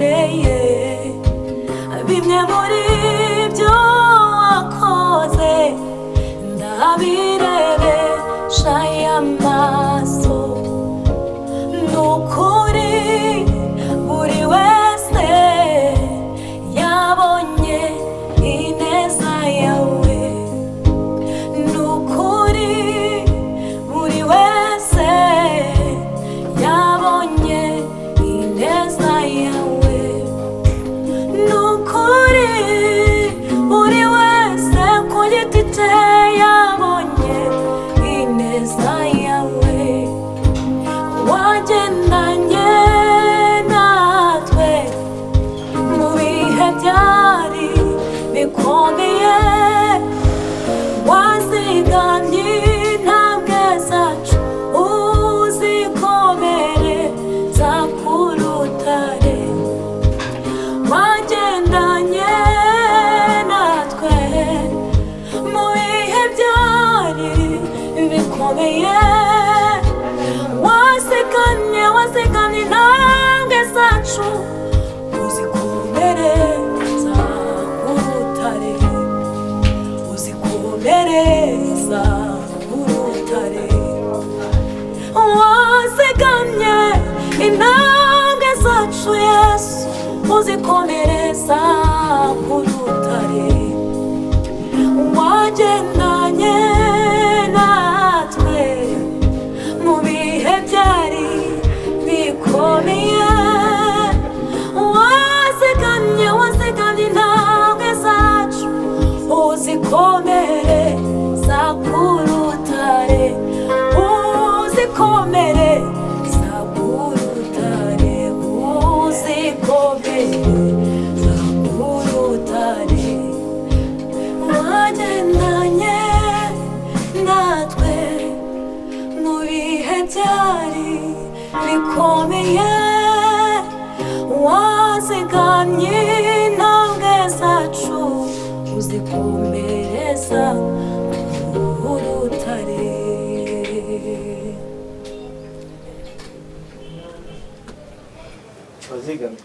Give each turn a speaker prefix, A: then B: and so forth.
A: Wadukoreye bimwe muri byo wakoze, ndabirebesha aya maso. Ni ukuri buri wese yabonye ineza yawe. Ni ukuri buri wese yabonye ineza yawe. Ni ukuri buri wese ku giti cye yabonye ineza yawe. Wagendanye natwe mu bihe byari bikomeye, wazigamye intambwe zacu uzikomereza ku rutare. Wagendanye natwe mu bihe byari bikomeye, wazigamye, wazigamye intambwe zacu uzikomereza ku rutare, uzikomereza ku rutare. Wazigamye intambwe zacu Yesu, uzikomereza ku rutare. Wagendanye natwe mu bihe byari bikomeye, wazigamye, wazigamye intambwe zacu uzikomereza ku rutare, uzikomereza ku rutare, uzikomereza ku rutare. Wagendanye natwe mu bihe byari bikomeye, wazigamye intambwe zacu uzikomereza ku rutare.
B: Wazigamye.